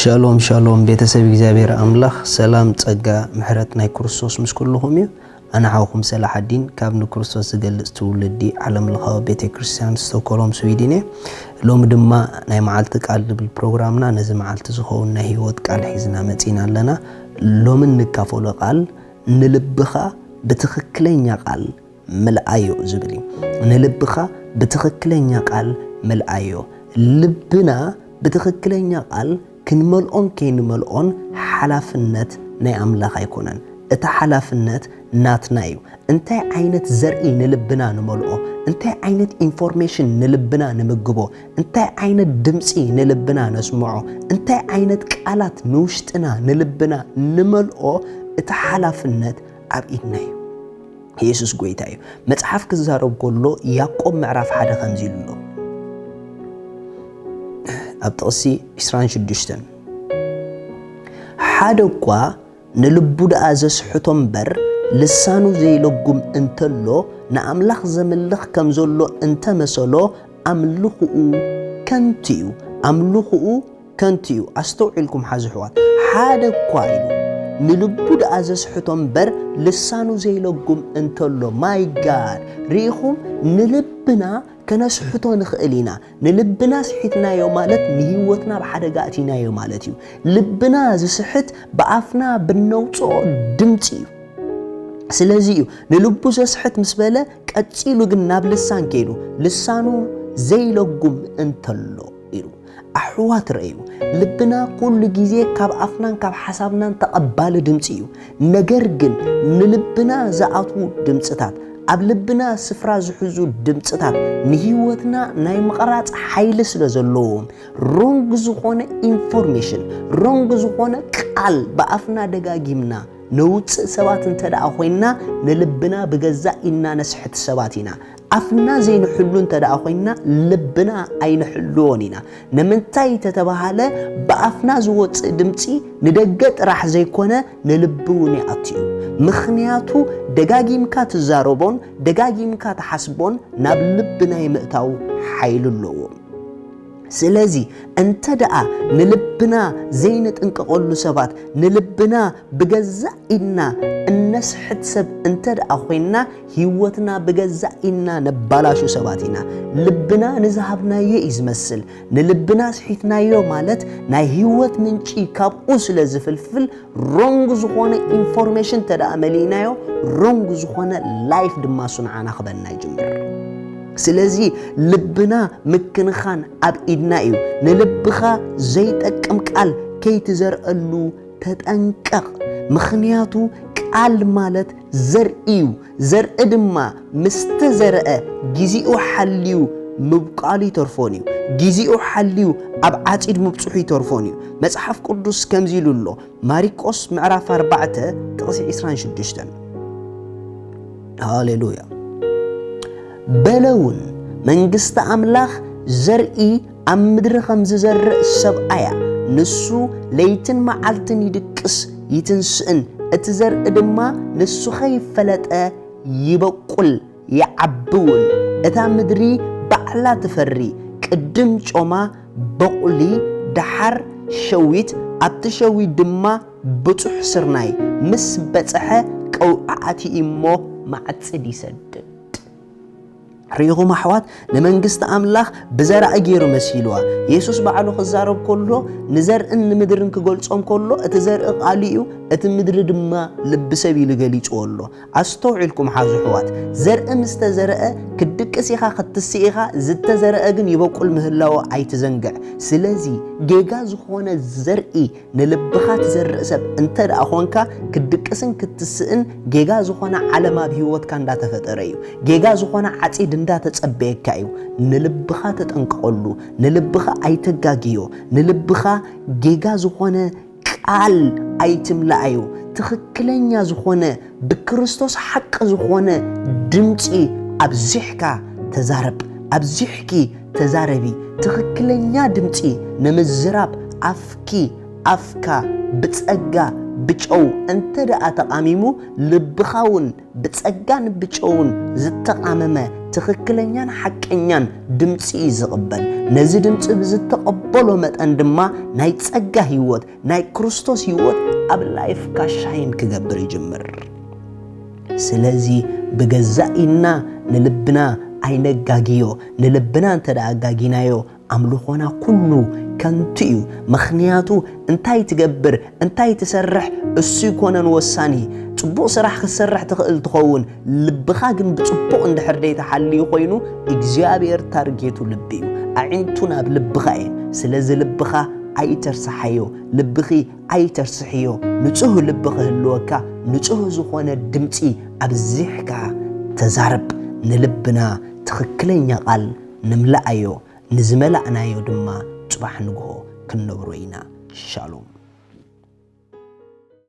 ሻሎም ሻሎም ቤተሰብ እግዚኣብሔር ኣምላኽ ሰላም ጸጋ ምሕረት ናይ ክርስቶስ ምስ ኩልኹም እዩ። ኣነ ሓውኹም ሰላሓዲን ካብ ንክርስቶስ ዝገልጽ ትውልዲ ዓለም ለኻዊ ቤተ ክርስቲያን ስቶኮሎም ስዊድን እየ። ሎሚ ድማ ናይ መዓልቲ ቃል ዝብል ፕሮግራምና ነዚ መዓልቲ ዝኸውን ናይ ህይወት ቃል ሒዝና መጺና ኣለና። ሎሚ እንካፈሎ ቃል ንልብኻ ብትኽክለኛ ቃል ምልኣዮ ዝብል እዩ። ንልብኻ ብትኽክለኛ ቃል ምልኣዮ። ልብና ብትኽክለኛ ቃል ክንመልኦን ከይንመልኦን ሓላፍነት ናይ ኣምላኽ ኣይኮነን። እቲ ሓላፍነት ናትና እዩ። እንታይ ዓይነት ዘርኢ ንልብና ንመልኦ፣ እንታይ ዓይነት ኢንፎርሜሽን ንልብና ንምግቦ፣ እንታይ ዓይነት ድምፂ ንልብና ነስምዖ፣ እንታይ ዓይነት ቃላት ንውሽጥና ንልብና ንመልኦ፣ እቲ ሓላፍነት ኣብ ኢድና እዩ። የሱስ ጎይታ እዩ። መጽሓፍ ክዛረብ ከሎ ያዕቆብ ምዕራፍ ሓደ ከምዚ ኢሉ ኣሎ። ኣብ ጥቕሲ ዕስራን ሽዱሽተን፣ ሓደ እኳ ንልቡ ደኣ ዘስሕቶ እምበር ልሳኑ ዘይለጉም እንተሎ ንኣምላኽ ዘምልኽ ከም ዘሎ እንተመሰሎ ኣምልኽኡ ከንቱ እዩ። ኣምልኽኡ ከንቱ እዩ። ኣስተውዒልኩም ሓዚ ኣሕዋት፣ ሓደ እኳ ኢሉ ንልቡ ደኣ ዘስሕቶ እምበር ልሳኑ ዘይለጉም እንተሎ፣ ማይ ጋድ፣ ርኢኹም፣ ንልብና ከነስሕቶ ንኽእል ኢና። ንልብና ስሒትናዮ ማለት ንህይወትና ኣብ ሓደጋ ኣእቲናዮ ማለት እዩ። ልብና ዝስሕት ብኣፍና ብነውፅኦ ድምፂ እዩ። ስለዚ እዩ ንልቡ ዘስሕት ምስ በለ ቀፂሉ ግን ናብ ልሳን ከይዱ፣ ልሳኑ ዘይለጉም እንተሎ ኢሉ። ኣሕዋት ረእዩ፣ ልብና ኩሉ ግዜ ካብ ኣፍናን ካብ ሓሳብናን ተቐባሊ ድምፂ እዩ። ነገር ግን ንልብና ዝኣትዉ ድምፅታት፣ ኣብ ልብና ስፍራ ዝሕዙ ድምፅታት ንህይወትና ናይ ምቕራፅ ሓይሊ ስለ ዘለዎም፣ ሮንግ ዝኾነ ኢንፎርሜሽን፣ ሮንግ ዝኾነ ቃል ብኣፍና ደጋጊምና ነውፅእ ሰባት እንተ ደኣ ኮይንና፣ ንልብና ብገዛእ ኢድና ነስሕት ሰባት ኢና። ኣፍና ዘይንሕሉ እንተ ደኣ ኮይንና፣ ልብና ኣይንሕልዎን ኢና። ንምንታይ ተተባሃለ፣ ብኣፍና ዝወፅእ ድምፂ ንደገ ጥራሕ ዘይኮነ፣ ንልቢ እውን ይኣቱ እዩ። ምኽንያቱ፣ ደጋጊምካ ትዛረቦን ደጋጊምካ ትሓስቦን ናብ ልቢ ናይ ምእታው ሓይሊ ኣለዎ። ስለዚ እንተ ደኣ ንልብና ዘይንጥንቀቐሉ ሰባት፣ ንልብና ብገዛእ ኢድና እነስሕት ሰብ እንተ ደኣ ኮይንና፣ ህይወትና ብገዛእ ኢድና ነባላሹ ሰባት ኢና። ልብና ንዝሃብናዮ እዩ ዝመስል። ንልብና ስሒትናዮ ማለት ናይ ህይወት ምንጪ ካብኡ ስለ ዝፍልፍል፣ ሮንግ ዝኾነ ኢንፎርሜሽን እንተ ደኣ መሊእናዮ፣ ሮንግ ዝኾነ ላይፍ ድማ እሱ ንዓና ክበና ይጅምር። ስለዚ ልብና ምክንኻን ኣብ ኢድና እዩ። ንልብኻ ዘይጠቅም ቃል ከይትዘርአሉ ተጠንቀቕ። ምኽንያቱ ቃል ማለት ዘርኢ እዩ። ዘርኢ ድማ ምስ ተዘርአ ግዜኡ ሓልዩ ምብቃሉ ይተርፎን እዩ። ግዜኡ ሓልዩ ኣብ ዓጺድ ምብጽሑ ይተርፎን እዩ። መጽሓፍ ቅዱስ ከምዚ ኢሉ ኣሎ። ማሪቆስ ምዕራፍ ኣርባዕተ ጥቕሲ ዕስራን ሽዱሽተን። ሃሌሉያ። በለ እውን፣ መንግስቲ ኣምላኽ ዘርኢ ኣብ ምድሪ ከም ዝዘርእ ሰብኣያ፣ ንሱ ለይትን መዓልትን ይድቅስ ይትንስእን፣ እቲ ዘርኢ ድማ ንሱ ከይፈለጠ ይበቁል ይዓቢ እውን። እታ ምድሪ ባዕላ ትፈሪ፣ ቅድም ጮማ፣ በቑሊ፣ ደሓር ሸዊት፣ ኣብቲ ሸዊት ድማ ብጹሕ ስርናይ ምስ በጽሐ ቀውዒ ኣትዩ እሞ ማዕጽድ ይሰድድ። ርኢኹም ኣሕዋት፣ ንመንግስቲ ኣምላኽ ብዘራኢ ገይሩ መሲልዋ። የሱስ ባዕሉ ክዛረብ ከሎ ንዘርእን ንምድርን ክገልጾም ከሎ፣ እቲ ዘርኢ ቃሉ እዩ፣ እቲ ምድሪ ድማ ልቢ ሰብ ኢሉ ገሊጽዎ ኣሎ። ኣስተውዒልኩም ሓዙ ኣሕዋት፣ ዘርኢ ምስ ተዘርአ ክትድቅስ ኢኻ፣ ክትስእ ኢኻ፣ ዝተዘርአ ግን ይበቁል ምህላዉ ኣይትዘንግዕ። ስለዚ ጌጋ ዝኾነ ዘርኢ ንልብኻ ትዘርእ ሰብ እንተ ደኣ ኾንካ፣ ክትድቅስን ክትስእን ጌጋ ዝኾነ ዓለም ኣብ ህይወትካ እንዳተፈጠረ እዩ። ጌጋ ዝኾነ ዓጺድ እንዳተጸበየካ እዩ። ንልብኻ ተጠንቀቐሉ፣ ንልብኻ ኣይተጋግዮ፣ ንልብኻ ጌጋ ዝኾነ ቃል ኣይትምላኣዮ። ትኽክለኛ ዝኾነ፣ ብክርስቶስ ሓቂ ዝኾነ ድምጺ ኣብዚሕካ ተዛረብ፣ ኣብዚሕኪ ተዛረቢ። ትኽክለኛ ድምጺ ንምዝራብ ኣፍኪ፣ ኣፍካ ብጸጋ፣ ብጨው እንተ ደኣ ተቓሚሙ፣ ልብኻ እውን ብጸጋን ብጨውን ዝተቓመመ ትኽክለኛን ሓቀኛን ድምፂ እዩ ዝቕበል። ነዚ ድምፂ ብዝተቐበሎ መጠን ድማ ናይ ጸጋ ህይወት፣ ናይ ክርስቶስ ህይወት ኣብ ላይፍካ ሻይን ክገብር ይጅምር። ስለዚ ብገዛእ ኢድና ንልብና ኣይነጋግዮ። ንልብና እንተ ደኣ ኣጋጊናዮ ኣምልኾና ኩሉ ከንቱ እዩ። ምኽንያቱ እንታይ ትገብር እንታይ ትሰርሕ እሱ ይኮነን ወሳኒ። ጽቡቕ ስራሕ ክትሰርሕ ትኽእል ትኸውን፣ ልብኻ ግን ብጽቡቕ እንድሕር ደይተሓልዩ ኮይኑ እግዚኣብሔር ታርጌቱ ልቢ እዩ። ኣዒንቱ ናብ ልብኻ እየን። ስለዚ ልብኻ ኣይተርስሓዮ፣ ልብኺ ኣይተርስሕዮ። ንጹህ ልቢ ክህልወካ፣ ንጹህ ዝኾነ ድምጺ ኣብዚሕካ ተዛረብ። ንልብና ትኽክለኛ ቃል ንምልኣዮ፣ ንዝመላእናዮ ድማ ጽባሕ ንግሆ ክንነብሮ ኢና። ሻሎም።